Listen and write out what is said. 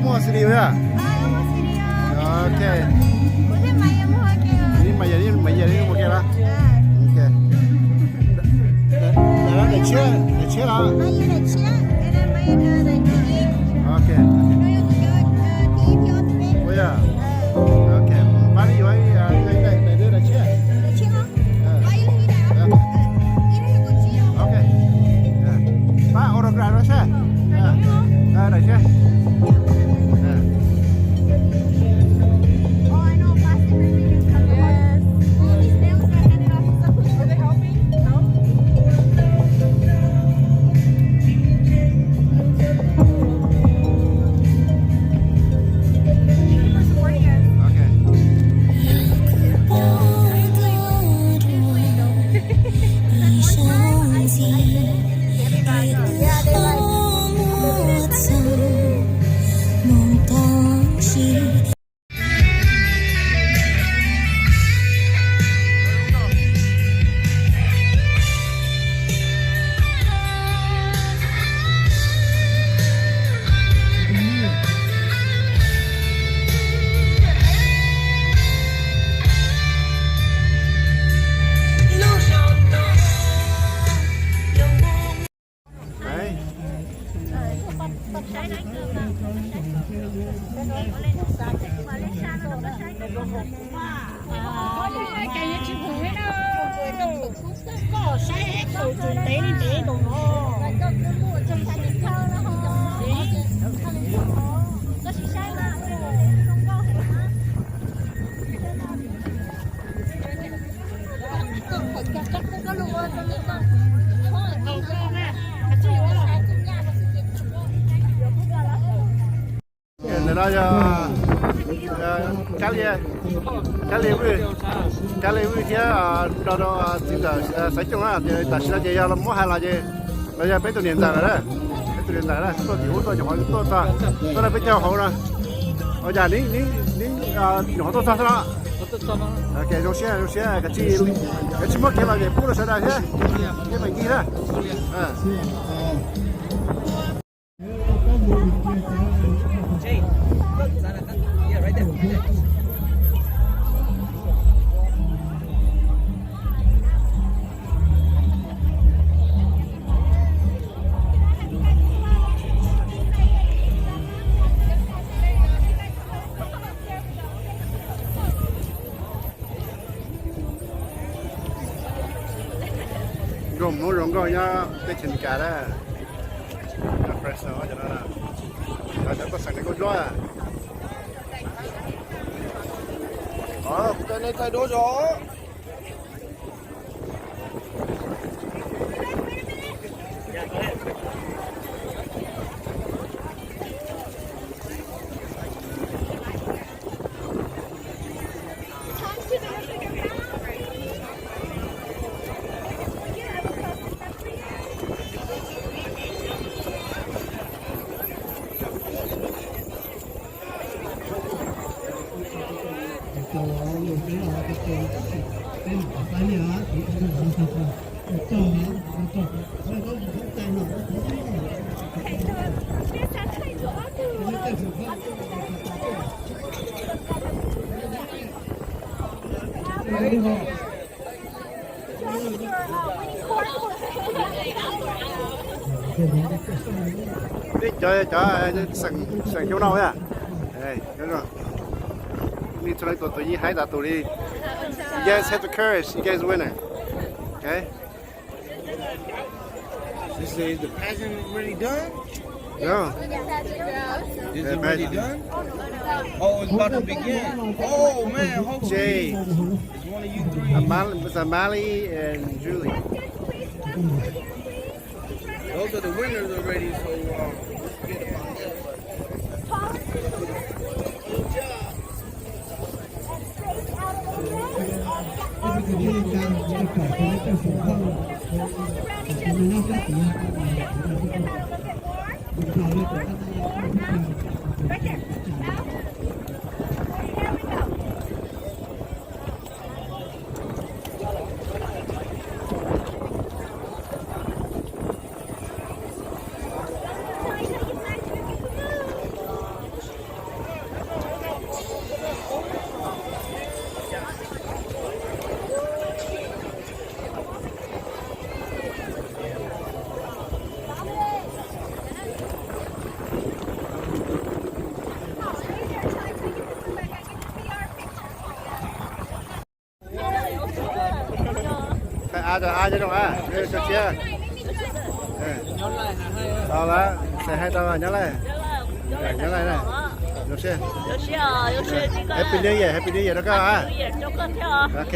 Mus City yog? Ok. Ib mas yog ib mas yog ib mus ke las. Ok. Daim tshiab, daim tshiab los? Ok. Ua yog. Ok. Pab yuav daim tshiab. Ok. Pab autograph rau seb. Daim tshiab. Ntawm no yog Kab Lia, Kab Lia Vwj, Kab Lia Vwj thiab nrog rau txiv ntxawm Xaiv Cooj na. Ces tam sim no ces yog muab hais los ces los yog peb tus niam ntxawm lawm na, peb tus niam ntxawm na, tuaj tim ub tuaj nyuam qhuav tuaj txog, tuaj rau peb caug hauv no. Ua cas neb nyuam qhuav tuaj txog xwb no? Zoo siab, zoo siab, kav tsij, kav tsij muab kev los ces pub rau sawv daws thiab, thiab mam nkig na. Nkaus hmoob zoo nkauj nyob teb chaws Amelikas na. Nyob Fresno cov no, cov tuaj xeem Hmoob Dluab. Kuv cov nej thaij duab zog. Cov, cov xeem xyoo no, need to tus yeej hais tas tus li. You guys have the courage, you guys winner. Okay. This is the pageant already done? No. Is it already done? Oh, it's about to begin. Oh man, hopefully. Jay, it's one of you three. Amal-, it's Amali and Julie. Those are the winners already, so uh, let's forget about that. Nyob zoo a, nyob zoo, zoo siab. Tau lawm, xav hais rau Nyab Laj. Nyab Laj na, zoo siab. Happy New Year, Happy New Year rau koj a. Ok.